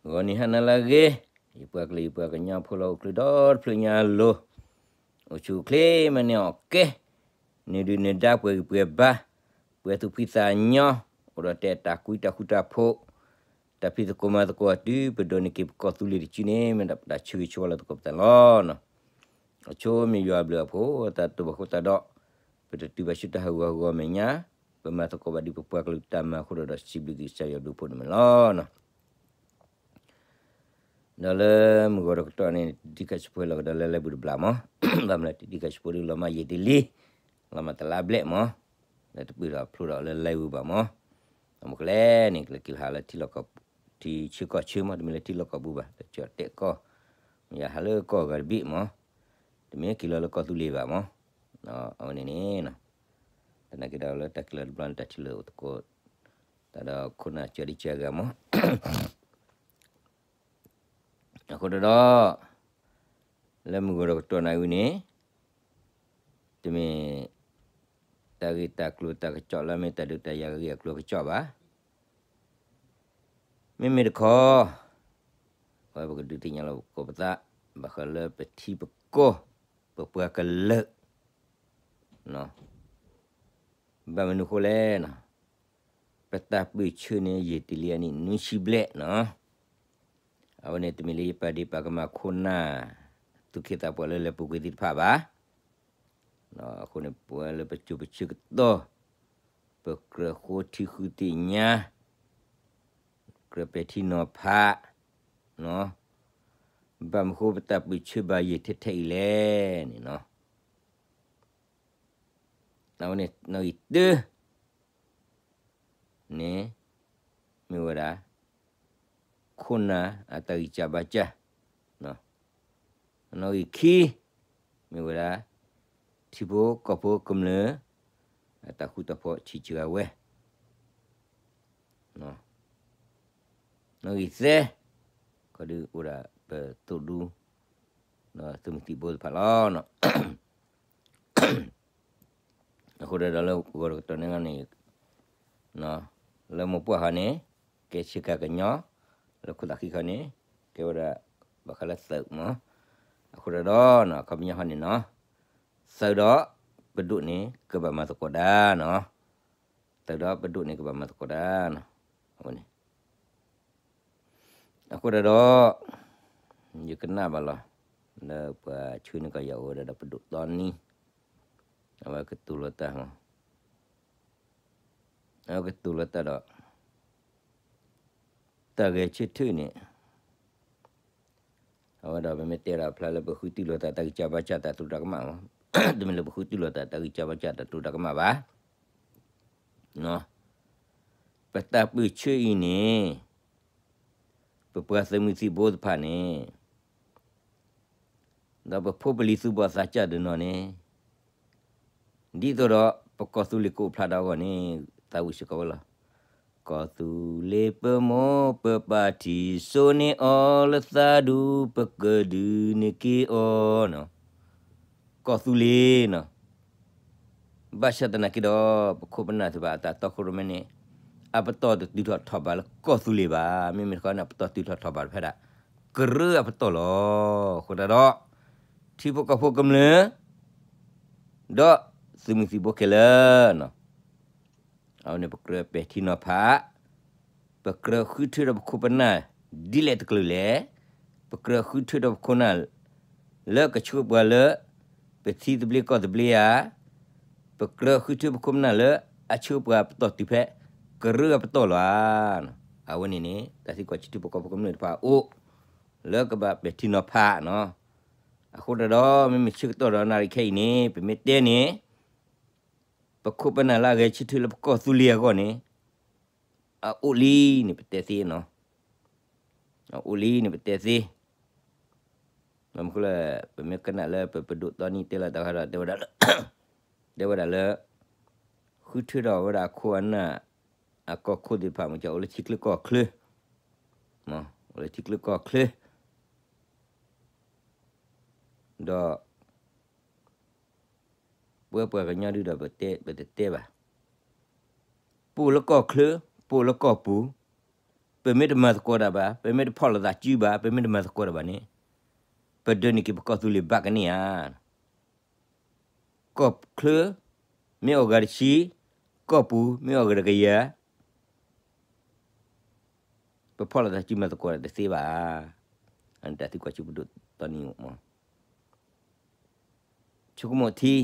ဂီၤနံၤဟါနၤလၢအဂ့ၤ, ယပှၤကလုာ်ယပှၤကညီဖိလၢအိၣ်ချ့ဒီတဖျၢၣ်ညါအလိၤ, အိၣ်ဆူၣ်အိၣ်ချ့မ့ၢ်န့ၢ်အီၣ်ကဲ, နဒုၣ်နဒါပှဲၤဂံၢ်ပှဲၤဘါ, ပှဲၤသူၣ်ဖှံသးညီ, အိၣ်ဒီးတဲတၢ်ကွံတၢ်ဃူတၢ်ဖိး, တၢ်ဖံးသကိးမၤသကိးအတုၤ ပဒိးန့ၢ်က့ၤပကီၢ်သူလ့ၤတစုန့ၣ် မ့ၢ်ဒၣ်ပတၢ်ဆၢဂ့ၤဆၢဝါလၢသကိးပသးလီၤ. အဆိမ့ၢ်ယွၤအဘျုးအဖှိၣ်အသးတဘၣ်ဃိသတးဒီး, ပတတုၤဘၣ်ဆူတၢ်ဟးဂူာ်ဟးဂီၤမဲာ်ညါ, ပမၤသကိးဘၣ်ဒ်ပပှၤကလုာ်တၢ်မၤအဃိဒီး ဒီးစံးဘျုးက့ၤကစၢ်ယွၤဘျုးဖှိၣ်န့ၣ်မ့ၢ်လီၤ. ဒီးလၢမုၢ်ဂီၤတကတီၢ်န့ၣ် တံၤခါဆံဖိလီၤကဒီးလၢ live ပူၤတဘျီမး, ဘၣ်မနုၤလဲၣ် တံၤခါဆံဖိဒုးလီၤမၢ်ယံာ်တ့ၢ်လံ, လီၤမၢ်တလါဘျဲၣ်မး, လၢတပှဲၤထီၣ်ဖျိထီၣ်လၢ live ပူၤဘၣ်မး, အမ့ၢ်ကလဲၣ်န့ၣ် ကလဲၤက့ၤဟးလၢထံလီၢ်ကီၢ်, ထံဆၢကီၢ်ဆၢမး, တမ့ၢ်လၢထံလီၢ်ကီၢ်ပူၤဘၣ်, လၢကၠီၣ်တဲၣ်ကီၢ်, မ့ၢ်ယဟးလၢကီၢ်အဂၤတဘ့ၣ်မး, တမ့ၢ်က့ၤလီၤလၢကီၢ်သူလ့ၤဘၣ်မး, အဝဲန့ၣ်န့ၣ်, သနာ်က့ဒီးလၢတၢ်က့ၤလီၤတဘျီန့ၣ် တၢ်ထံၣ်လိာ်အိၣ်သကိး, တၢ်ဒီးခိၣ်နၢ်ကၠီဒံကၠီဂၤမး အဃိဒီး, လၢမုၢ်ဂီၤဒီးကတီၢ်နၣ်ဝံၤန့ၣ်, တမ့ၢ်, တၢ်ဂ့ၢ်တၢ်ကျိၤတၢ်ကစီၣ်လၢအမ့ၢ်တၢ်ဒုးတၢ်ယၤဂ့ၢ်အကျိၤကစီၣ်ဘၣ်, မ့မ့ၢ်တခီ, အဝဲပကဒုးသ့ၣ်ညါလီၤပကိးပသး, ဘၣ်ဃးလၢပထံပကီၢ်, ပပှၤကလုာ် ဘၣ်မနုၤအဃိလဲၣ်န့ၣ်, ပတၢ်ပၢၢ်ဆၢန့ၣ် ယံာ်တ့ၢ်လံအနံၣ်နွံဆံဘျဲၣ်န့ၣ်, အဝဲန့ၣ်တမ့ၢ်လၢယပာ်ဒ့ၣ်ပာ်ကမၣ်ခိၣ်နၢ်, သူၣ်က့သးပှၢ်လၢလဲၤပူၤကွံာ်သ့ၣ်တဖၣ်ဘၣ်, အဃိန့ၣ် ပဝဲလၢပစိၤပဆၢကတီၢ်, ပကြၢးဃိထံဃုသ့ၣ်ညါ, ကြၢးပဲာ်ထံနီၤဖး, ဘၣ်မနုၤဃိပတၢ်ပၢၢ်ဆၢဘၣ်ယံာ်ထဲထဲအံၤလဲၣ်န့ၣ်, အဝဲန့ၣ်နီၣ်ဂံၢ်တၢ န့ၣ်, မ့ၢ်ဝဲဒၣ်, ခိၣ်နၢ်အတၢ်ဂံၢ်စၢ်ဘါစၢ်, နီၣ်ဂံၢ်ခံ, မ့ၢ်ဝဲဒၣ်, ထံဖိကီၢ်ဖိကမျၢၢ်, အတၢ်ဃူတၢ်ဖိးဆံးစှၤဝဲ နီၣ်ဂံၢ်သၢ, ခီဒုးအိၣ်ဒၣ်ပသိၣ်ဒူ, သုးမုၢ်သံၣ်ဘိသ့ၣ်တဖၣ်လီၤ. အဃိဒီးလၢဂီၤတကတီၢ်န့ၣ်န့ၣ်, လၢမိၢ်ပှၢ်ဟီန့ၣ်, ကဲဆ့ကၤကညီ, လၢခိၣ်သးခံခီန့ၣ်, ကဲဝဲဒၣ်, ဘၣ်ဃးလၢသုးမး, အဃိဒီး, အခီပညီဟီန့ၣ်နီၣ်, သုးဒီး, ပဒိၣ်န့ၣ် ကဘၣ်မၤသကိးတၢ်နီၣ်, သုးဒီးပဒိၣ်န့ၣ်ကဘၣ်မၤသကိးတၢ်, အဝဲန့ၣ် အဃိဒီး, ယကနၣ်ဘၣ်လီၤ, လၢပှၤဆှၢန့ၢ်ကီၢ်ယၤအိၣ်ဝဲဒၣ်ဒီးပဒိၣ်တီနံ, အဝဲကတိၤလီၤတၢ်မး, အဝဲကတိၤလီၤတၢ်ဒီး, တၢ်ဂဲၤဆၢထၢၣ်န့ၣ် အဝဲဒီးပမ့ၢ်တဲဒၣ်ဖျါလၢပဃုတုၢ်လိာ်သးတၢ်ဂံၢ်စၢ်ဘါစၢ်တၢ်တိာ်တၢ်ကမၣ်မး, တမ့ၢ်လၢပဃုတုၢ်လိာ်သးတၢ်ဂံၢ်စၢ်ဘါစၢ်တၢ်တိာ်တၢ်ကမၣ်ဘၣ်, ပတၢ်ပၢၢ်ဆၢအံၤန့ၣ်, ပပှၤသုးမုၢ်သံၣ်ဘိသ့ၣ်တဖၣ်န့ၣ်, ဒီးပဖိပလံၤသူၣ်ဘီၣ်သးစၢ်တနီၤန့ၣ်, ဒ်သိးဒီးပကီၢ်သူလ့ၤကအိၣ်ဖျါဒီးအဂီၢ်န့ၣ်, သးဝံၣ်စ့ၢ်ကီးဝဲလီၤ. ကီၢ်သူလ့ၤပမိၢ်ပပၢ်ထံၣ်စိန့ၢ်အီၤလၢသးဒူ ပကဒုးန့ၢ်က့ၤအီၤ, ကီၢ်သူလ့ၤန့ၣ်, ဘၣ်ဆၣ်သနာ်က့ဒီး, ပခိၣ်ပနၢ်သ့ၣ်တဖၣ်အတၢ်တီခိၣ်ရိၣ်မဲန့ၣ်, အပတီၢ်တတုၤထီၣ်ထီၣ်ဘးလၢကီၢ်သူလ့ၤဘၣ်, မ့မ့ၢ်တခီန့ၣ် အပတီၢ်တုၤထီၣ်ထီၣ်ဘးတဖဲဒၣ်, ကရၢအပတီၢ်လီၤ. အဃိသတးဒီး, ထံဖိကီၢ်ဖိကမျၢၢ်, ဒီးသုးမုၢ်သံၣ်ဘိခဲလၢာ်န့ၣ်, အဝဲန့ၣ်ပကြၢးပဲာ်ထံနီၤဖး, ပကြၢးဃုထၢဒီးပခိၣ်ပနၢ်ဒ်လဲၣ်တကလုာ်လဲၣ်, ပကြၢးဃုထၢဒီးပခိၣ်ပနၢ်လၢကဆှၢပှၤလၢ ပထံသဘျ့ကီၢ်သဘျ့ဧါ, ပကြၢးဃုထၢပခိၣ်ပနၢ်လၢအဆှၢပှၤပတီၢ်တုၤဖဲကရၢအပတီၢ်လီၤဧါ. အဝဲန့ၣ်န့ၣ် တၢ်သံကွၢ်ဆၢထံဖိကီၢ်ဖိကမျၢၢ်တဖၣ်အအိၣ်, လၢကဘၣ်ပဲာ်ထံနီၤဖးန့ၣ်, အဃိသတးဒီး မ့မ့ၢ်ဆၢကတီၢ်ဒီးနၣ်ရံၣ်ခဲအံၤန့ၣ် ပမ့ၢ်တဲန့ၣ် ပခိၣ်ပနၢ်လၢအဂဲၤဆၢထၢၣ်လၢပကီၢ်သူလ့ၤအဂီၢ်န့ၣ်, အအိၣ်လံန့ၣ်ပတဲသ့န့ၣ်, အအိၣ်လံန့ၣ်ပတဲသ့, မ့ၢ်လၢ ပမ့ၢ်ကနၣ်လၢပပဒိၣ်တီနံတဲလီၤတၢ်ခါဒီး တဲဝဲဒၣ်လၢ, တဲဝဲဒၣ်လၢ, ဃုထၢထီၣ်ဝဲဒၣ်အခိၣ်အနၢ်, အကီၢ်ခိၣ်သ့ၣ်တဖၣ်မ့ၢ်ကအိၣ်လၢထံချၢကီၢ်ချၢ, အိၣ်လၢထံချၢကီၢ်ချၢ ဒီး ပဝဲပှၤကညီဒုဒီး ပတတဲဘၣ်, ပအိၣ်လၢကီၢ်ချၢ, ပအိၣ်လၢကီၢ်ပူၤ, ပမ့ၢ်တမၤသကိးတၢ်ဘၣ်, ပမ့ၢ်တဖီၣ်လိာ်သးစုဘၣ်, ပမ့ၢ်တမၤသကိးတၢ်ဘၣ်န့ၣ်, ပဒိးန့ၢ်က့ၤပကီၢ်သူလ့ၤဘၣ်ကန့ၢ်ဧါ. ကီၢ်ချၢ မ့ၢ်အီၣ်ဂၤတဆံ, ကီၢ်ပူၤ မ့ၢ်အီၣ်ဂၤတကယၤ, ပဖီၣ်လိာ်သးစုမၤသကိးတၢ်တသ့ဘၣ်. အတၢ်သံကွၢ်ဆူပဒိၣ်တီနံၤမး ဆိကမိၣ်ထံ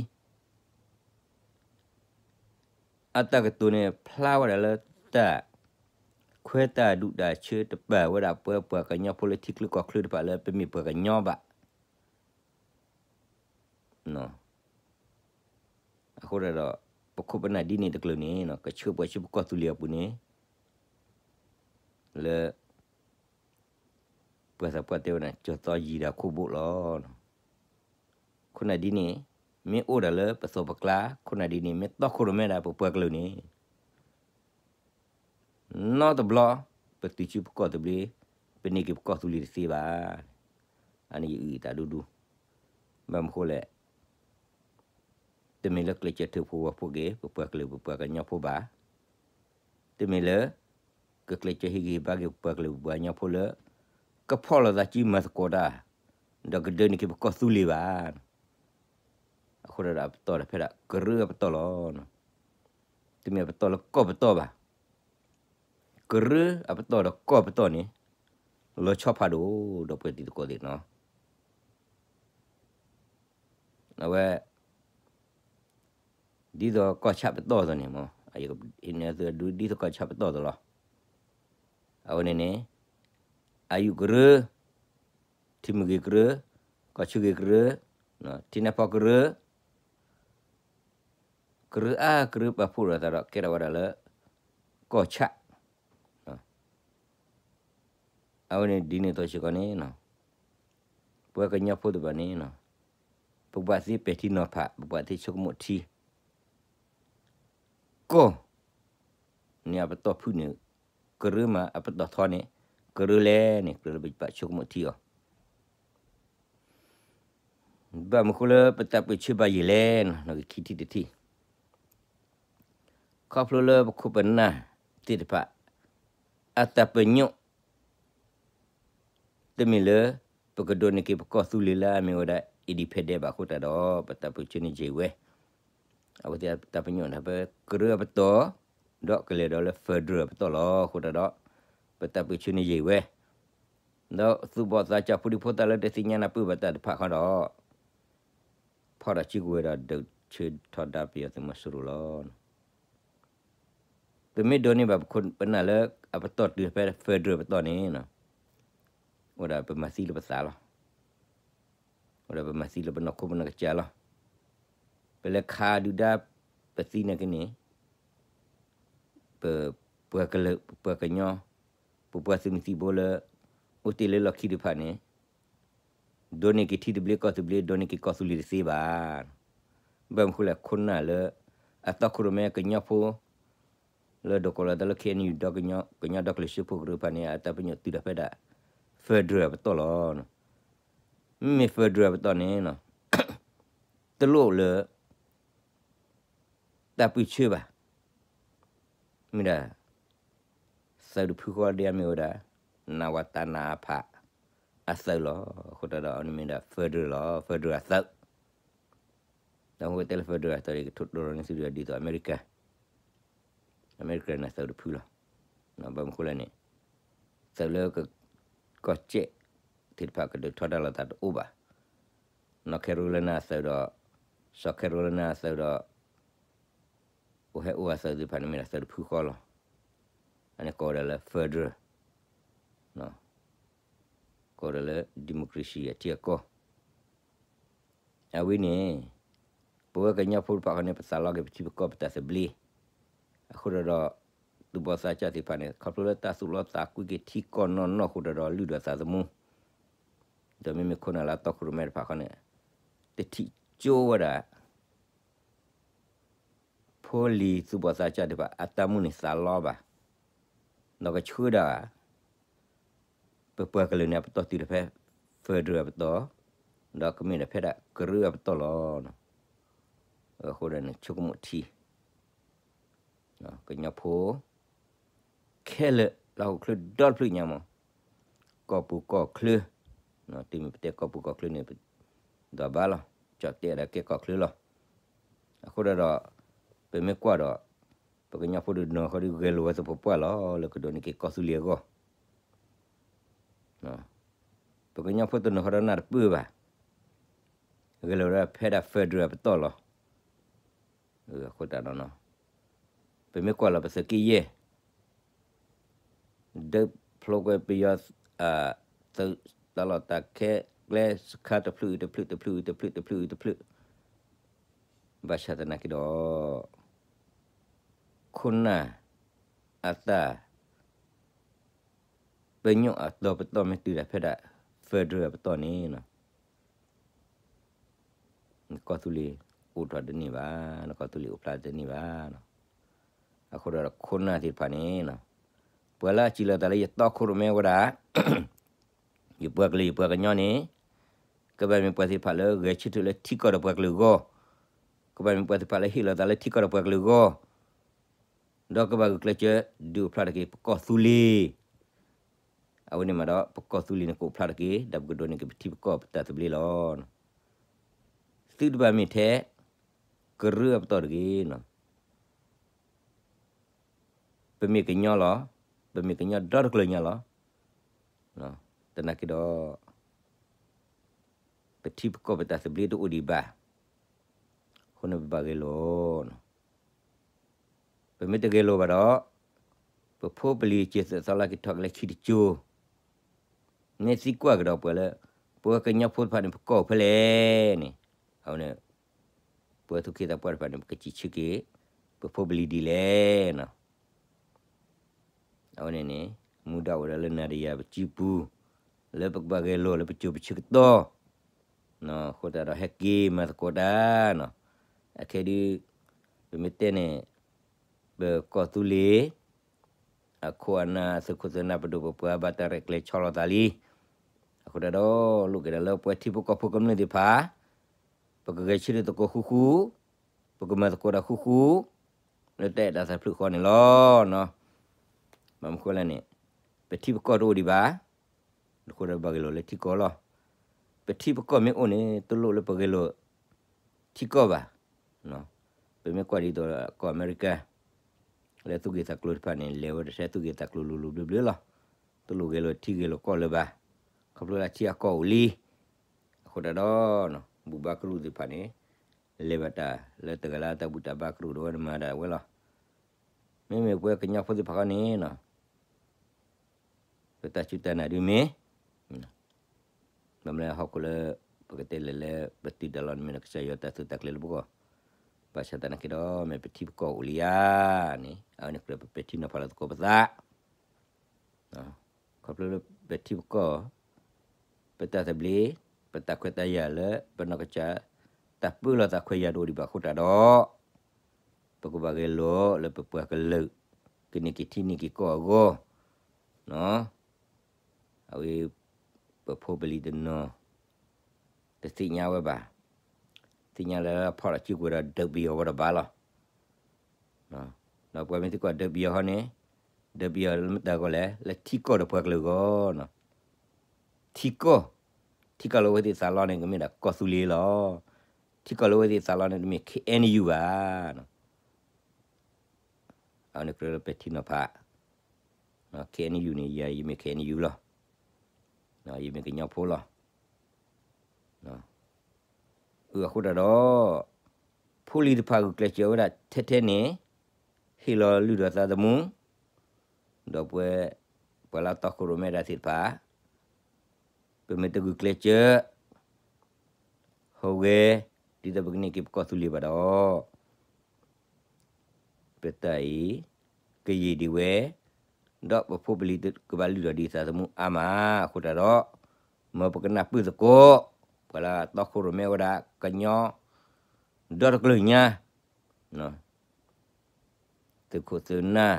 အတၢ်ကတိၤန့ၣ် ဖျါဝဲဒၣ်လၢတၢ် ခွဲးတၢ်ဒူၣ်တၢ်ဆၢတပာ်ဝဲဒၣ်ပှၤ ပှၤကညီဖိလၢထံချၢကီၢ်ချၢတဖၣ်လၢပမ့ၢ်ပှၤကညီဘၣ်. အဃိဒီး ပခိၣ်ပနၢ်ဒ်န့ၣ်တကျၢၤန့ၣ် ကဆှၢပှၤဆူပကီၢ်သူလ့ၤအပူၤန့ၣ် လၢ ပှၤသးပှၢ်တဲဝဲဒၣ် ကၠီၤသီယံၤဒၣ်ခိၣ်ဘိလီၤ. ခိၣ်နၢ်ဒ်န့ၣ် မ့ၢ်အိၣ်ဒၣ်လၢပသိးပကျါ, ခိၣ်နၢ်ဒ်န့ၣ် မ့ၢ်တီခိၣ်ရိၣ်မဲဒၣ်ပပှၤကလုာ်န့ၣ် နီတဘျီ ပတုၤဆူပကီၢ်သဘျ့, ပန့ၢ်က့ၤပကီၢ်သူလ့ၤတသ့ဘၣ်. အန့ၣ်ယအုၣ်တၢ်ဒူဒူ, ဘၣ်မနုၤဃိလဲၣ် တမ့ၢ်လၢကျဲးစၢးထုးဖှိၣ်ဝီဖှိၣ်က့ၤ ပပှၤကလုာ်ပပှၤကညီဖိဘၣ်. တမ့ၢ်လၢ ကကျဲးစၢးဟ့ၣ်ဂံၢ်ဟ့ၣ်ဘါက့ၤပပှၤကလုာ်ပပှၤကညီဖိလၢ ကဖီၣ်လိာ်သးစုမၤသကိးတၢ်, ဒီးကဒိးန့ၢ်က့ၤပကီၢ်သူလ့ၤဘၣ်. အဃိဒီးအပတီၢ်ဒီးဖဲဒၣ် ကရၢအပတီၢ်လီၤ. တမ့ၢ်အပတီၢ်လၢကီၢ်ပတီၢ်ဘၣ်. ကရၢအပတီၢ်ဒီးကီၢ်ပတီၢ်န့ၣ် လီၤဆီဖးဒိၣ် ဒီးပှၤတံၤသကိးသ့ၣ်နီၤ. အဝဲ ဒ်သိးကီၢ်ဆၣ်ပတီၢ်အသိးန့ၣ်မ့ၢ် ဒ်သိးကီၢ်ဆၣ်ပတီၢ်အသိးလီၤ. အဝဲန့ၣ်န့ၣ် အယုၢ်ကရၢ, ထံမုၢ်ဂ့ၤကရၢ, ကီၢ်ဆၢဂ့ၤကရၢ, ထံနါဖီကရၢ, ကရၢအါကရၢပာ်ဖှိၣ်ဒီးသးဒီးကဲထီၣ်ဝဲဒၣ်လၢ ကီၢ်ဆၣ် အဝဲန့ၣ်ဒ်န့ၣ်အသိးစ့ၢ်ကီးန့ၣ် ပဝဲကညီဖိသ့ၣ်တဖၣ်န့ၣ် ပဘၣ်သ့ပဲာ်ထံနီၤဖး, ပဘၣ်သ့ဆိကမိၣ်ထံ, ကီၢ်န့ၣ်အပတီၢ်ဖုၣ်န့ၣ် ကရၢမး, အပတီၢ်ထီန့ၣ် ကရၢလဲၣ်န့ၣ် ကြၢးလၢပဘၣ်ဆိကမိၣ်ထံအီၤ. ဘၣ်မနုၤဃိလၢပတၢ်ပၢၢ်ဆၢဘၣ်ယံာ်လဲၣ်န့ၣ် ခံထံၣ်တထံၣ် ခီဖျိလၢပခိၣ်ပနၢ်သ့ၣ်တဖၣ် အတၢ်ပညိၣ် တမ့ၢ်လၢ ပကဒိးန့ၢ်က့ၤပကီၢ်သူလ့ၤလၢအမ့ၢ်ဝဲဒၣ် independent ဘၣ်အဃိသတးဒီး ပတၢ်ပၢၢ်ဆၢန့ၣ်ယံာ်ဝဲ, အဝဲသ့ၣ်တၢ်ပညိၣ်န့ၣ် ပကရၢအပတီၢ် ဒီးကလဲၤဒီးလၢ federal အပတီၢ်လီၤ. အဃိသတးဒီး ပတၢ်ပၢၢ်ဆၢန့ၣ်ယံာ်ဝဲ, ဒီးသုးဘီၣ်သးစၢ်ဖိဒံဖိသၣ်လၢတသ့ၣ်ညါနၢ်ပၢၢ်ဘၣ်တၢ်တဖၣ်ခီဒီး ဖီၣ်တၢ်စုကဝဲၤဒီးဒုးဆၢထီဒါပယီၤသုးမီၤစိရိၤလီၤ. ပမ့ၢ်ဒိးန့ၢ်ဘၣ်ပခိၣ်ပနၢ်လၢအပတီၢ်တုၤဖဲ federal ပတီၢ်န့ၣ် အိၣ်ဒၣ်ပမၤသံလၢပသးလီၤ. အိၣ်ဒၣ်ပမၤသံလၢပနီၢ်ခိပနီၢ်ကစၢ်လီၤ. ပလဲၤခးဒုၣ်ဒါပသံနာ်က့န့ၣ် ပပှၤကလုာ် ပပှၤကညီ ပပှၤသုးမုၢ်သံၣ်ဘိလၢ အိၣ်တ့ၢ်လၢလီၢ်ခံတဖၣ်န့ၣ် ဒိးန့ၢ်က့ၤထံသဘျ့ကီၢ်သဘျ့ ဒိးန့ၢ်က့ၤကီၢ်သူလ့ၤတသ့ဘၣ်. ဘၣ်မနုၤဃိလဲၣ် ခိၣ်နၢ်လၢ အတီခိၣ်ရိၣ်မဲကညီဖိ လၢဒိးကိးလီၤသးလၢ KNU ဒီး ကညီဒီကလုာ်စၢဖှိၣ်ကရၢတဖၣ်န့ၣ် အတၢ်ပညိၣ်တုၤဒၣ်ဖဲဒၣ် federal ပတီၢ်လီၤ. မ့မ့ၢ် federal ပတီၢ်န့ၣ် တလိၣ်လၢ တၢ်ပၢၢ်ဆၢဘၣ်. မ့ၢ်ဒၣ် သုးတဖုဃီဒ်အမ့ၢ်ဝဲဒၣ် နဝတ နအဖ အသုးလီၤ. အဃိသတးဒီး အန့ၣ်မ့ၢ်ဒၣ် federal လီၤ, federal အသုး. ဒီးအဃိတဲလၢ federal အသုး ကထိးဒိၣ်ထီၣ်န့ၢ်သုဒ်သိးအမဲရကၤ, အမဲရကၤန့ၣ်သုးတဖုလီၤ. ဘၣ်မနုၤဃိလဲၣ်န့ၣ် သုးလၢ ကီၢ်စဲၣ်သ့ၣ်တဖၣ်ကဒုးထီဒါလိာ်သးတအိၣ်ဘၣ်. North Carolina အသုးဒီး South Carolina အသုးဒီး အိၣ်ဟဲအိၣ်အသုးသ့ၣ်တဖၣ်န့ၣ်မ့ၢ်ဒၣ်သုးတဖုဃီလီၤ. အန့ၣ်ကိးဝဲဒၣ်လၢ federal, ကိးဝဲဒၣ်လၢ democracy အထံအကီၢ်. အဝဲန့ၣ် ပဝဲကညီဖိတဖၣ်ဃီန့ၣ် ပသးလီက့ၤပထံပကီၢ်ပတၢ်သဘျ့. အဃိဒီး သုးဘီၣ်သးစၢ်သ့ၣ်တဖၣ်န့ၣ် ခီဖျိလၢတၢ်သူၣ်လီသးကွံက့ၤထံကီၢ်နီၢ်နီၢ်အဃိဒီး လုၢ်ဒီးသးသမူ, ဒီးမ့မ့ၢ်ခိၣ်နၢ်လၢအတီခိၣ်ရိၣ်မဲတဖၣ်ဃီန့ၣ် တထံၣ်ကၠိဝဲဒၣ် ဖိလံၤသုးဘီၣ်သးစၢ်သ့ၣ်တဖၣ် အတၢ်မုၢ်န့ၣ်သးလီဘၣ်, ဒီးကဆှၢဒၣ် ပပှၤကလုာ်န့ၣ် အပတီၢ်တုၤဒၣ်ဖဲ federal အပတီၢ်, ဒီးကမ့ၢ်ဒၣ်ဖဲဒၣ်ကရၢအပတီၢ်လီၤ. အဃိဒီးန့ၣ် ဆိကမိၣ်ထံ ကညီဖိ ခဲလၢာ် လၢဟီၣ်ခိၣ်ချၢဒီတဖျၢၣ်ညါမး, ကီၢ်ပူၤကီၢ်ချၢ, တုၤမ့ၢ်ပတဲကီၢ်ပူၤကီၢ်ချၢန့ၣ် ဒွးဘၣ်လီၤ, ကၠီၣ်တဲၣ်ဒီးကဲကီၢ်ချၢလီၤ. အဃိဒီး ပမ့ၢ်ကွၢ်ဒီး ပကညီဖိတနီၤဃီဒီး ဂဲၤလိာ်ဝဲသပှၢ်ပှၢ်လီၤ လၢကဒိးန့ၢ်က့ၤကီၢ်သူလ့ၤအဂီၢ် ပကညီဖိတနီၤဃီဒီးနၢ်တပၢၢ်ဘၣ်, ဂဲၤလိာ်ဝဲဒၣ်ဖဲဒၣ် federal ပတီၢ်လီၤ. အဃိသတးဒီး ပမ့ၢ်ကွၢ်လီၤပသုးက့ယဲၢ် ဒုးဖျိကွဲပယီၤ သုးတၢ်လီၢ်တၢ်ခဲ ကျဲစခါတဖျၢၣ်အုးတဖျၢၣ်တဖျၢၣ်အုးတဖျၢၣ်တဖျၢၣ်အုးတဖျၢၣ်, ဘၣ်ဆၣ်သနာ်က့ဒီး ခိၣ်နၢ်အသး ပညိၣ်အတီၤပတီၢ်မ့ၢ်တုၤဒၣ်ဖဲဒၣ် federal အပတီၢ်န့ၣ် နကီၢ်သူလ့ၤအိၣ်ထီၣ်တန့ၢ်ဘၣ်, နကီၢ်သူလ့ၤအိၣ်ဖျါတန့ၢ်ဘၣ်. အဃိဒီးခိၣ်နၢ်သ့ၣ်တဖၣ်န့ၣ် ပှၤလၢအစံးလီၤသးလၢယတီခိၣ်ရိၣ်မဲဝဲဒၣ် ယပှၤကလုာ်ယပှၤကညီန့ၣ် ကဘၣ်မ့ၢ်ပှၤသ့ၣ်တဖၣ်လၢဂဲၤဆၢထၢၣ်လၢထံကီၢ်ဒီးပှၤကလုာ်အဂီၢ်, ကဘၣ်မ့ၢ်ပှၤသ့ၣ်တဖၣ်လၢဟ့ၣ်လီၤသးလၢထံကီၢ်ဒီးပှၤကလုာ်အဂီၢ်, ဒီးကဘၣ်ဂုာ်ကျဲးစၢးဒုးအိၣ်ဖျါထီၣ်က့ၤပကီၢ်သူလ့ၤ အဝဲန့ၣ်မးဒီး ပကီၢ်သူလ့ၤန့ၣ် ကအိၣ်ဖျါထီၣ်က့ၤဒ်ပကဒိးန့ၢ်က့ၤပထံပကီၢ်ပတၢ်သဘျ့လီၤ. သုတဘၣ်မ့ၢ်ထဲ ကရၢအပတီၢ်တဂ့ၤ. ပမ့ၢ်ကညီလီၤ, ပမ့ၢ်ကညီဒီတကျၢၤညါလီၤ. သနာ်က့ဒီး ပထံပကီၢ်ပတၢ်သဘျ့တအိၣ်ဒံးဘၣ်. အဃိန့ၣ်ပဘၣ်ဂဲၤလိာ် ပမ့ၢ်တဂဲၤလိာ်ဘၣ်ဒီး ပဖိပလံၤစၢၤသးသီလၢက့ၤထီၣ်ကလဲၤဆံတကၠိၤ, မ့ၢ်သံကွၢ်ကဒီးပှၤလၢ ပဝဲကညီဖိတဖၣ်န့ၣ် ပကီၢ်ဖဲလဲၣ်န့ၣ်, အဝဲန့ၣ် ပဝဲသူၣ်က့သးပှၢ်တဖၣ်န့ၣ် ပကစံးဆၢက့ၤ ပဖိပလံၤဒ်လဲၣ်နီၤ. အဝဲန့ၣ်န့ၣ် မူဒါအိၣ်ဝဲဒၣ်လၢနၤဒီးယၤပစုပူၤ လၢပကဘၣ်ဂဲၤလိာ်လၢပစိၤပဆၢကတီၢ်, အဃိသတးဒီးဟဲက့ၤမၤသကိးတၢ်နီၤ. အခဲဒုး ပမ့ၢ်တဲန့ၣ် ပကီၢ်သူလ့ၤ အခိၣ်အနၢ်သုးခိၣ်သုးနၢ်ပဒိၣ်ပပှၢ်ဘၣ်တၢ်ရဲၣ်ကျဲၤဆီလီၤသးလံ. အဃိသတးဒီး လိၣ်က့ၤဒၣ်လၢပဝဲထံဖိကီၢ်ဖိကမျၢၢ်သ့ၣ်တဖၣ် ပကဂဲၤဆၢထၢၣ်သကိးဃူဃူ, ပကမၤသကိးတၢ်ဃူဃူ လၢတၢ်အဲၣ်တၢ်သးဖျၢၣ်ဃီန့ၣ်လီၤ. ဘၣ်မနုၤဃိလဲၣ်န့ၣ် ပထံပကီၢ်တအိၣ်ဒံးဘၣ်. အဃိဒီးပဘၣ်ဂဲၤလိာ်လၢထံကီၢ်လီၤ. ပထံပကီၢ်မ့ၢ်အိၣ်န့ၣ် တလိၣ်လၢပဂဲၤလိာ်ထံကီၢ်ဘၣ်. ပမ့ၢ်ကွၢ်ဒ်သိးကီၢ်အမဲရကၤ လၢသူၣ်ဂ့ၤသးကျိၤတဖၣ်န့ၣ် လဲၤဝဲတထဲသူၣ်ဂ့ၤသးကျိၤလိၤလိၤဘျၢဘျၢလီၤ. တလိၣ်ဂဲၤလိာ်ထံဂဲၤလိာ်ကီၢ်လၢၤဘၣ်. ခီဖျိလၢထံအကီၢ်အိၣ်လံ. အဃိသတးဒီး ဘူၣ်ဘါကရူၢ်သ့ၣ်တဖၣ်န့ၣ် လဲၤဘၣ်တၢ်လၢတဂၤလၢတၢ်ဘူၣ်တၢ်ဘါကရူၢ်ဒီးဝဲနမၤဒၣ်ဝဲလီၤ. မ့မ့ၢ်ပဝဲကညီဖိသ့ၣ်တဖၣ်ဃီန့ၣ် ပတၢ်စူၢ်တၢ်နာ်ဒုးမ့ၢ် မ့ၢ်လၢဟီၣ်ခိၣ်လၢ ပကတဲလဲၣ်လၢပတုၤတၢ်လီၢ်န့ၣ်မ့ၢ်ဒီးကစၢ်ယွၤတၢ်သုးတၢ်ကျဲၤလၢပဂီၢ်, ဘၣ်ဆၣ်သနာ်က့ဒီး မ့ၢ်ပထံပကီၢ်အိၣ်လံဧါန့ၣ် အဝဲန့ၣ်ကြၢးပပဲာ်ထံနီၤဖးလီၤသကိးပသး ခီဖျိလၢပထံပကီၢ် ပတၢ်သဘျ့ ပတၢ်ခွဲးတၢ်ယာ်လၢပနီၢ်ကစၢ် တၢ်ပၢလီၤသးခွဲးယာ်တအိၣ်ဒံးဘၣ်အဃိသတးဒီး ပကဘၣ်ဂဲၤလိာ်လၢပပှၤကလုာ် ကန့ၢ်က့ၤထံန့ၢ်က့ၤကီၢ်အဂီၢ် အဝဲ ပဖိပလံၤတနီၤ တသ့ၣ်ညါဝဲဘၣ်. သ့ၣ်ညါလၢဖီၣ်လီၤစုကွဲၤဒီး ဒုးပယီၤဝဲဒီးဘၣ်လီၤ. ဒီးပှၤမ့ၢ်သံကွၢ်ဒုးပယီၤဟီန့ၣ် ဒုးပယီၤလၢမတၤအဂီၢ်လဲၣ်, လၢထံကီၢ်ဒီးပှၤကလုာ်အဂီၢ်. ထံကီၢ်, ထံကီၢ်လၢအဝဲသ့ၣ်သးလီန့ၣ် ကမ့ၢ်ဒၣ်ကီၢ်သူလ့ၤလီၤ. ထံကီၢ်လၢအဝဲသ့ၣ်သးလီန့ၣ် တမ့ၢ် ခ့ၣ်အဲၣ်ယူၣ် ဘၣ်. အဝဲန့ၣ်ကြၢးလၢပဲာ်ထံနီၤဖး ခ့ၣ်အဲၣ်ယူၣ်န့ၣ် ယၤယမ့ၢ် ခ့ၣ်အဲၣ်ယူၣ် လီၤ. ယမ့ၢ်ကညီဖိလီၤ. အဃိသတးဒီး ဖိလံၤတဖၣ်ဂုာ်ကျဲးစၢးဝဲဒၣ်ထဲထဲန့ၣ် ဟ့ၣ်လီၤလုၢ်ဒီးသးသမူ ဒီးပဝဲ ပှၤလၢအတီခိၣ်ရိၣ်မဲဒၣ်သ့ၣ်တဖၣ် ပမ့ၢ်တဂုာ်ကျဲးစၢး ဟူးဂဲၤ ဒ်သိးပကန့ၢ်က့ၤပကီၢ်သူလ့ၤဘၣ်ဒီး ပတၢ်အံၤ ကယံာ်ဒံးဝဲ ဒီးပဖိပလံၤကဘၣ်လုၢ်ဒီးဒံးသးသမူအါမးအဃိသတးဒီး မ်ပကနၢ်ပၢၢ်သကိး ပှၤလၢအတီခိၣ်ရိၣ်မဲဝဲဒၣ် ကညီ ဒီတကျၢၤညါ သုးခိၣ်သုးနၢ်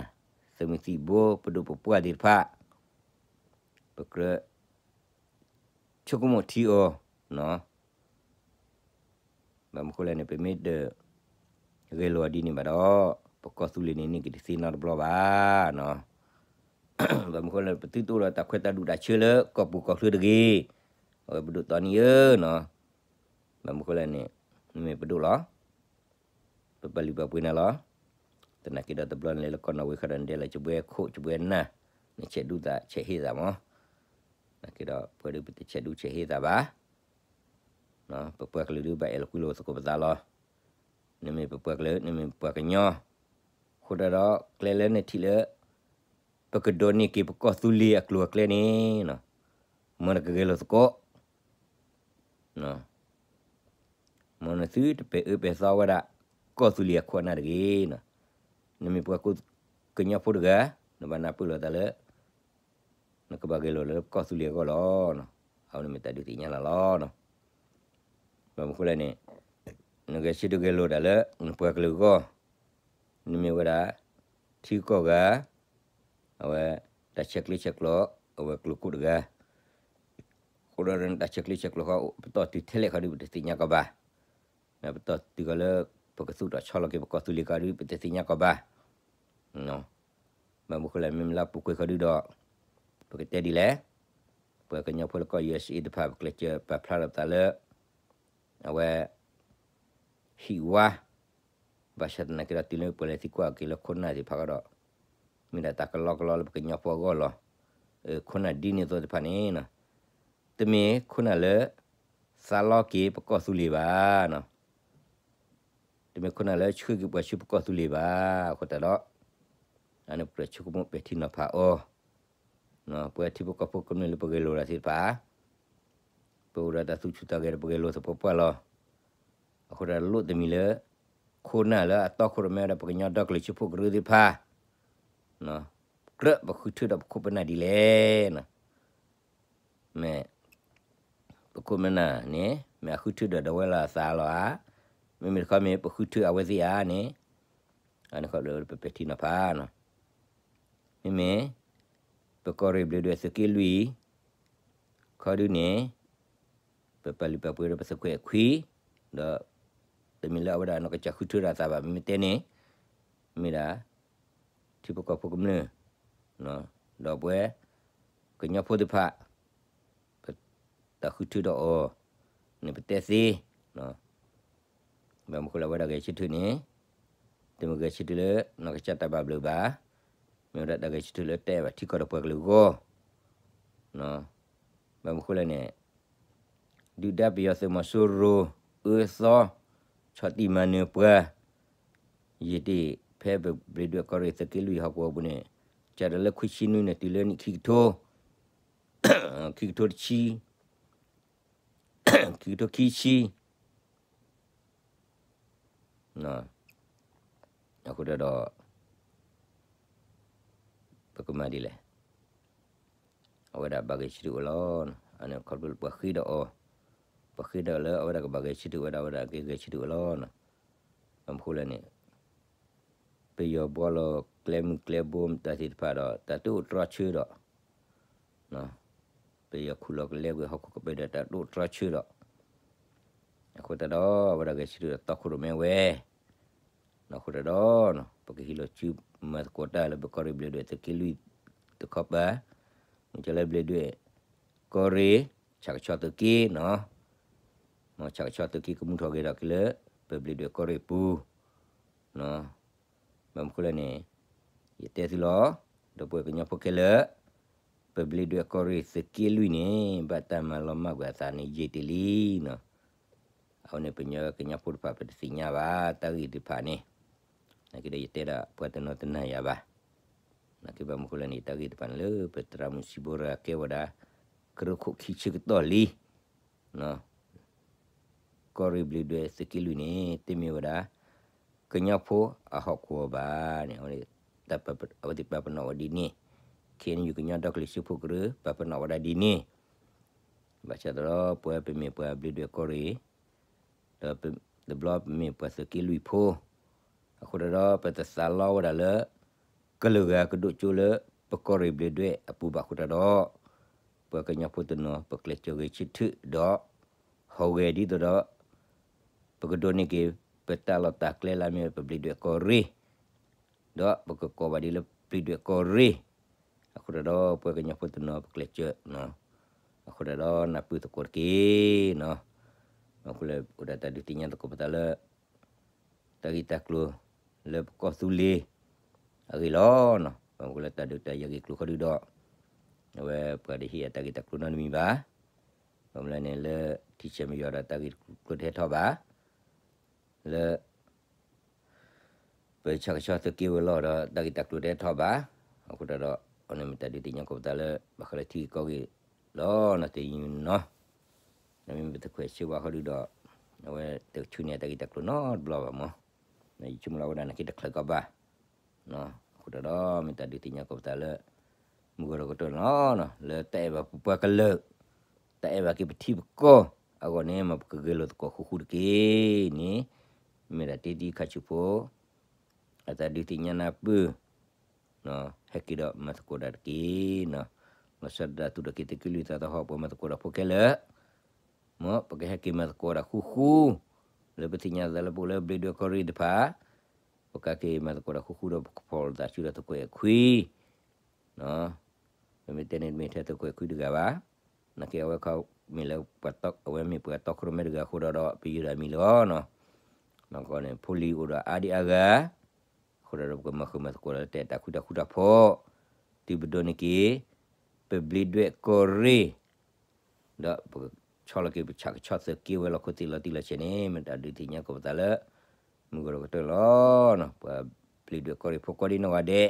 သုးမုၢ်သံၣ်ဘိ ပဒိၣ်ပပှၢ်သ့ၣ်တဖၣ် ပကြၢး ဆိကမိၣ်ထံအီၤ ဘၣ်မနုၤဃိလဲၣ်န့ၣ် ပမ့ၢ်တဂဲၤလိာ်အီၤဒ်န့ၣ်ဘၣ်ဒီး ပကီၢ်သူလ့ၤန့ၣ် န့ၢ်က့ၤတသ့နီတဘျီဘၣ်. ဘၣ်မနုၤဃိလဲၣ် ပသုတအိၣ်ဒီးတၢ်ခွဲးတၢ်ဒူၣ်တၢ်ဆၢလၢကီၢ်ပူၤကီၢ်ချၢတဂ့ၤ. အဝဲပဒိၣ်တီနံၤဧၢနီၤ, ဘၣ်မနုၤဃိလဲၣ်န့ၣ် မ့မ့ၢ်ပဒိၣ်လီၤ. ပပာ်လုၢ်ပာ်ပှ့ၤနၤလီၤ. သနာ်က့ဒီးတဘျီနလဲၤလၢကီၢ်နီၣ်ဝ့ၤခါဒီး နဒဲးလီၤကဘှဲခိၣ်ကဘှဲနၢ်, နဆဲးဒူသးဆဲးဟ့သးမး. သနာ်က့ဒီး ပဝဲဒၣ်ပတဆဲးဒူဆဲးဟ့သးဘၣ်. ပပှၤကလုာ်ဒုးဘၣ်အဲၣ်လီၤကွံလိာ်သကိးပသးလီၤ. နမ့ၢ်ပပှၤကလုာ် နမ့ၢ်ပပှၤကညီ, အဃိဒီး ကျဲလၢနထံၣ်လၢ ပကဒိးန့ၢ်က့ၤပကီၢ်သူလ့ၤအကျိၤအကျဲန့ၣ်, မ်နကဂဲၤလိာ်သကိး မ်နသုတပဲာ်အၢပဲာ်သီဝဲဒၣ် ကီၢ်သူလ့ၤအခိၣ်အနၢ်တဂ့ၤ. နမ့ၢ်ပှၤကညီဖိတဂၤ, နဘၣ်နၢ်ပၢၢ်လိာ်သးလၢ နကဘၣ်ဂဲၤလိာ်လၢကီၢ်သူလ့ၤအဂီၢ်လီၤ. အဝဲန့ၣ်မ့ၢ်တၢ်ဒုးသ့ၣ်ညါနၤလီၤ. ဘၣ်မနုၤဃိလဲၣ်န့ၣ်, နဂဲၤဆၢထၢၣ်ဂဲၤလိာ်တၢ်လၢနပှၤကလုာ်အဂီၢ်, နမ့ၢ်ဝဲဒၣ် ထံကီၢ်ဂၤ, အဝဲ တၢ်ဆဲးကျၢဆဲးကျိး အဝဲကျိၤကိၣ်တဂၤ, အဃိဒီးနတၢ်ဆဲးကျၢဆဲးကျိးဃီ ပတီၢ်တုၤထဲလဲၣ်ဃီဒီး ပတသ့ၣ်ညါကီးဘၣ်. ပတီၢ်တုၤဃီလၢ ပကသူၣ်ထီၣ်ဆီလီၤက့ၤပကီၢ်သူလ့ၤဃီဒီး ပတသ့ၣ်ညါကီးဘၣ်. ဘၣ်မနုၤဃိလဲၣ် မ့မ့ၢ်လၢပူၤကွံာ်ဃီဒုဒီး ပကတဲဒ်လဲၣ်, ပှၤကညီဖိလၢကီၢ် ယူၢ်အ့ၣ်စ့ၣ် တဖၣ် ပကျဲးစၢးပာ်ဖျါလီၤပသးလၢ အဝဲ ဟံၣ်ဝါ, ဘၣ်ဆၣ်သနာ်က့ဒီး တုၤလၢပှၤလဲၤသံကွၢ်က့ၤလၢခိၣ်နၢ်သ့ၣ်တဖၣ်ဃီဒီး မ့ၢ်ဒၣ်တၢ်ကလီကလီလၢပကညီဖိအဂီၢ်လီၤ. ခိၣ်နၢ်ဒ်န့ၣ်အသိးသ့ၣ်တဖၣ်န့ၣ် တမ့ၢ်ခိၣ်နၢ်လၢ သးလီက့ၤပကီၢ်သူလ့ၤဘၣ် တမ့ၢ်ခိၣ်နၢ်လၢဆှၢက့ၤပှၤဆူပကီၢ်သူလ့ၤဘၣ်. အဃိသတးဒီး အန့ၣ်ပကြၢးဆိကမိၣ်ပဲာ်ထံနီၤဖးအီၤ, ပဝဲထံဖိကီၢ်ဖိကမျၢၢ်လၢပဂဲၤလိာ်တၢ်သ့ၣ်တဖၣ်, ပအိၣ်ဒီးတၢ်သူၣ်ဆူၣ်သးဂဲၤဒီးပဂဲၤလိာ်သပှၢ်ပှၢ်လီၤ. အဃိသတးဒီးလိၣ်တမံၤလၢ ခိၣ်နၢ်လၢအတီခိၣ်ရိၣ်မဲဝဲဒၣ်ပကညီဒီကလုာ်စၢဖှိၣ်ကရၢသ့ၣ်တဖၣ် ကြၢးပဃုထၢဒီးပခိၣ်ပနၢ်ဒ်လဲၣ်. မ့ၢ် ပခိၣ်ပနၢ်န့ၣ် မ့ၢ်အဃုထၢဒီးဒီးဝဲလီၤအသးလီၤဧါ, မ့မ့ၢ်တခီမ့ၢ် ပဃုထၢအဝဲသ့ၣ်ဧါန့ၣ်, အန့ၣ်ခီဖျိပပဲာ်ထံနီၤဖးနီၤ. မ့မ့ၢ် ပကီၢ်ရ့ၣ်ဘျ့းဒွဲၣ်သုးက့လွံၢ် ခီဒုန့ၣ် ပပာ်လုၢ်ပာ်ပှ့ၤဒီးပသုးခွဲးခွံ, ဒီး တမ့ၢ်လၢအဝဲဒၣ်နီၢ်ကစၢ်ဃုထၢဒၣ်အသးဘၣ် မ့မ့ၢ်တဲန့ၣ်, မ့ၢ်ဒၣ် ထံဖိကီၢ်ဖိကမျၢၢ်, ဒီးပဝဲ ကညီဖိသ့ၣ်တဖၣ် ပတၢ်ဃုထၢဒီးအီၤန့ၣ် ပတဲသ့, ဘၣ်မနုၤဃိလၢအဝဲဒၣ်ဂဲၤဆၢထၢၣ်န့ၣ် တမ့ၢ်ဂဲၤဆၢထၢၣ်လၢနီၢ်ကစၢ်တၢ်ဘၣ်ဘျုးဘၣ်, မ့ၢ်ဝဲဒၣ်တၢ်ဂဲၤဆၢထၢၣ်လၢတဲဘၣ်ထံကီၢ်ဒီးပှၤကလုာ်အဂီၢ်, ဘၣ်မနုၤဃိလဲၣ်န့ၣ် ဒုၣ်ဒါပယီၤသုးမီၤစိရိၤ အၢသီ ဆီၣ်တံၢ်မၤနၢၤပှၤ, ယတ့ၢ်ဖဲပဘျ့းဒွဲၣ်ကီၢ်ရ့ၣ်သုးက့လွံၢ်ဟီၣ်ကဝီၤပူၤန့ၣ် စးထီၣ်လၢခွံဆံနွံန့ၣ် တုၤလၢနံၣ်ခံကထိ ခံကထိတဆံ ခံကထိခံဆံ အဃိဒီး ပကမၤဒ်လဲၣ်, အဝဲဒၣ်ဘၣ်ဂဲၤဆၢထၢၣ်ဝဲလီၤ. အန့ၣ်ခီဖျိပှၤဃ့ဒီးအီၤ, ပှၤဃ့ဒီးလၢအဝဲဒၣ်ကဘၣ်ဂဲၤဆၢထၢၣ်ဝဲဒၣ် အဝဲဒၣ်ကဂဲၤဆၢထၢၣ်ဝဲလီၤ. ဘၣ်မနုၤဃိလဲၣ်န့ၣ် ပယီၤဘှီလီၤကျဲမုၢ်ကျဲဘိမတၤသ့ၣ်တဖၣ်ဒီး တၢ်တအိၣ်တြီဆၢဒီး ပယီၤခူၣ်လီၤကလဲကွံာ်ဟီၣ်ခိၣ်ကပၢၤဒီးတၢ်တအိၣ်တြီဆၢဒီး အဃိသတးဒီး အဝဲဒၣ်ဂဲၤဆၢထၢၣ်ဒီးတီခိၣ်ရိၣ်မဲဝဲ, အဃိသတးဒီး ပကဟ့ၣ်လီၤစုမၤသကိးတၢ်လၢပကီၢ်ရ့ၣ်ဘျ့းဒွဲၣ်သုးက့လွံၢ်တခီပၤ, မ့ၢ်ကလၢဘျ့းဒွဲၣ်ကီၢ်ရ့ၣ် ဆၣ်ကဆီသုးက့နီၤ, ဆၣ်ကဆီသုးက့ကမူထီၣ်ဂဲၤထီၣ်က့ၤလၢ ပဘျ့းဒွဲၣ်ကီၢ်ရ့ၣ်ပူၤ ဘၣ်မနုၤဃိလဲၣ်န့ၣ် ယတဲသုလီၤ, ဒီပုၢ်ဝဲၢ်ကညီဖိခဲလၢာ်, ပဘျ့းဒွဲၣ်ကီၢ်ရ့ၣ်သုးက့လွံၢ်န့ၣ် ဘၣ်တၢ်မၤလီၤမၢ်ကွံာ်အသးန့ၣ်ယံာ်တ့ၢ်လံနီၤ. အဝဲန့ၣ်ပညီကညီဖိတဖၣ်ပတသ့ၣ်ညါဘၣ် တၢ်ဂ့ၢ်တဖၣ်န့ၣ်, နာ်က့ဒီးယတဲဒၣ်ပှၤတနီၤတနာ်ယၤဘၣ်, နာ်က့ဘၣ်မနုၤဃိလဲၣ်န့ၣ် တၢ်ဂ့ၢ်တဖၣ်န့ၣ်လၢပသရၣ်မုၣ်စံးဘိရၤကဲဝဲဒၣ် ကရၢခိၣ်ခံဆၢကတီၢ်လံ ကီၢ်ရ့ၣ်ဘျ့းဒွဲၣ်သုးက့လွံၢ်န့ၣ် တမ့ၢ်ဝဲဒၣ် ကညီဖိအဟီၣ်ကဝီၤဘၣ်န့ၣ် အဝဲသ့ၣ်ပာ်ပနီၣ်ဝဲဒ်န့ၣ်, ခ့ၣ်အဲၣ်ယူၣ် ကညီဒီကလုာ်စၢဖှိၣ်ကရၢ ပာ်ပနီၣ်ဝဲဒၣ်ဒ်န့ၣ်, ဘၣ်ဆၣ်သနာ်က့ဒီး ပဝဲပမ့ၢ်ပှၤဘျ့းဒွဲၣ်ကီၢ်ရ့ၣ် ဒီးတဘျီပမ့ၢ်ပှၤသုးက့လွံၢ်ဖိ, အဃိသတးဒီး ပတသးလီဝဲဒၣ်လၢ ကလုာ်ဂၤကဒိၣ်ကၠိလၢပကီၢ်ရ့ၣ်ဘျ့းဒွဲၣ်အပူၤဘၣ်အဃိသတးဒီး, ပှၤကညီဖိတနီၤ ပကျဲးစၢးဂဲၤဆၢထၢၣ်ဒီး ဟီၣ်ဂဲၤဒ်သိးဒီး ပကဒိးန့ၢ်က့ၤ ပတၢ်လီၢ်တၢ်ကျဲလၢအမ့ၢ်ပဘျ့းဒွဲၣ်ကီၢ်ရ့ၣ်, ဒီးပကကိးဘၣ်ဒ်လၢဘျ့းဒွဲၣ်ကီၢ်ရ့ၣ်, အဃိဒီးပှၤကညီဖိတနီၤပကျဲးစၢးနီၤ, အဃိဒီးနၢ်ပၢၢ်သကိးတက့ၢ်နီၤ, အဃိလၢအိၣ်ဒီးတၢ်ဒုးသ့ၣ်ညါသကိးပသးလၢ တၢ်ဂ့ၢ်တၢ်ကျိၤလၢပကီၢ်သူလ့ၤအဂ့ၢ်လီၤနီၤ, ဘၣ်မနုၤလၢတၢ်ဒုးတၢ်ယၤဂ့ၢ်ကျိၤခီဒုဒီး အဝဲပှၤတဟ့ၣ်အတၢ်ဂ့ၢ်တၢ်ကျိၤနီတမံၤဘၣ်, ဘၣ်မနုၤလဲၣ်န့ၣ်လၢ ထံဆဲးမယီၤဒီးတၢ်ဂ့ၢ်တကျိၤတဟဲထီၣ်ဘၣ်, လၢ ပဆၣ်ကဆီသုးက့ဝဲၤလီၢ်ဒီးတၢ်ဂ့ၢ်တၢ်ကျိၤတဟဲထီၣ်ဘၣ်, အဃိဒီး အန့ၣ်မ့ၢ်တၢ်ဒုးသ့ၣ်ညါကိးပသးလၢ ဘၣ်ဃးလၢထံဂ့ၢ်ကီၢ်ဂ့ၢ်လီၤနီၤ တယုၢ်နီၤ, နမ့ၢ်ပတခွဲးဆၢဝါဃီဒုဒီး အဝဲတဆူန့ၢ်တၢ်ဂ့ၢ်တၢ်ကျိၤနီတဘျီဘၣ်မး, ယဆိကမိၣ်လၢအဝဲဒၣ်န့ၣ်က့တချုးကီးဘၣ် အဃိဒီး မ့ၢ်တၢ်ဒုးသ့ၣ်ညါကိးပသးလၢ မုၢ်ဂီၤဒီးကတီၢ်န့ၣ်လီၤ, လၢတၢ်အဲၣ်ဘၣ်ပပှၤကလုာ်, တၢ်အဲၣ်ဘၣ်က့ၤပထံပကီၢ်အဂီၢ်န့ၣ် မ်ပကဂဲၤလိာ်သကိးဃူဃူတက့ၢ်န့ၣ်, မ့ၢ်ဒၣ်တ့တံခါဆူၣ်ဖိ အတၢ်ဒုးသ့ၣ်ညါနၢ်ပၢၢ် ဟဲက့ၤဒီးမၤသကိးတၢ်တက့ၢ်နီၤ, လီၤဆီဒၣ်တၢ်သူၣ်ထီၣ်က့ၤသုးက့လွံၢ်သးသဟီၣ် ပှၤမၤသကိးတၢ်ဖိခဲလၢာ်, မ်ပကဟဲက့ၤမၤသကိးတၢ်ဃူဃူ, လၢပသ့ၣ်ညါသးလၢပအိၣ်လၢဘျ့ဒွဲၣ်ကီၢ်ရ့ၣ်တဖၣ်, ပကဟဲက့ၤမၤသကိးတၢ်ဃူဃူဒီးပကဖီၣ်လိာ်သးဆူဒီးသုးခိၣ်အဲၣ်ခွံ ပမ့ၢ်တဲန့ၣ်မ့ၢ်ထဲသုးခိၣ်အဲၣ်ခွံတဂၤဘၣ်, နာ်က့အဝဲခီမ့ၢ်လၢ အဝဲမ့ၢ်ပှၤတီခိၣ်ရိၣ်မဲတဂၤအဃိဒီး ပယုၢ်ဒီးအမံၤလီၤနီၤ, နီၢ်ကီၢ်န့ၣ် ဖိလံၤအိၣ်ဒီးအါဒံအါဂၤ, အဃိဒီးပကမၤဃုာ်မၤသကိးဒီးတၢ်အဲၣ်တၢ်ကွံတၢ်ဃူတၢ်ဖိး, တုၤပဒိးန့ၢ်က့ၤ ပဘျ့ဒွဲၣ်ကီၢ်ရ့ၣ် ဒီးပဆီလီၤက့ၤပဆၣ်ကဆီသုးက့ဝဲၤလီၢ်ခိၣ်သ့ၣ်လီၤတံၢ်လီၤဆဲးန့ၣ် မ့ၢ်တၢ်ဒုးသ့ၣ်ညါကိးပသးလၢ မုၢ်ဂီၤဒီးကတီၢ်လီၤ, ပှၤဘျ့ဒွဲၣ်ကီၢ်ရ့ၣ်ဖိကိးဒံနီၢ်ဂၤဒဲး,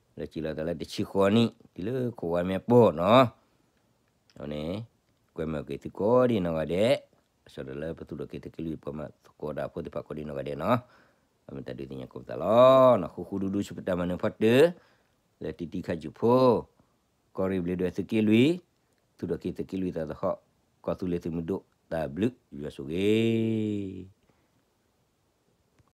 လၢစံးလီၤသးလၢတဆံဃိးနံၣ် တုၤလၢခိၣ်ဝါမဲာ်ပီၢ်နီၤ, န့ၣ် ကွဲမုာ်က့ၤသုကိးဒံနီၢ်ဂၤဒဲး, အဆၢဒီးလၢပသူၣ်ထီၣ်က့ၤသုးက့လွံၢ်ပှၤမၤသကိးတၢ်ဖိသ့ၣ်တဖၣ်ကိးဒံနီၢ်ဂၤဒဲးနီၤ, အမ့ၢ်တၢ်ဒုးသ့ၣ်ညါကိးပသးလီၤ, ဃူဃူဒူဒူဆူပတၢ်မၤနၢၤဖီတၢၢ်, လၢတံတံခါဆူၣ်ဖိ ကီၢ်ရ့ၣ်ဘျ့ဒွဲၣ်သုးက့လွံၢ်, သူၣ်ထီၣ်က့ၤသုးက့လွံၢ်သးသဟီၣ်, ကီၢ်သူလ့ၤသုးမုၢ်ဒိၣ် တၢ်ဘျုးယွၤဆိၣ်ဂ့ၤ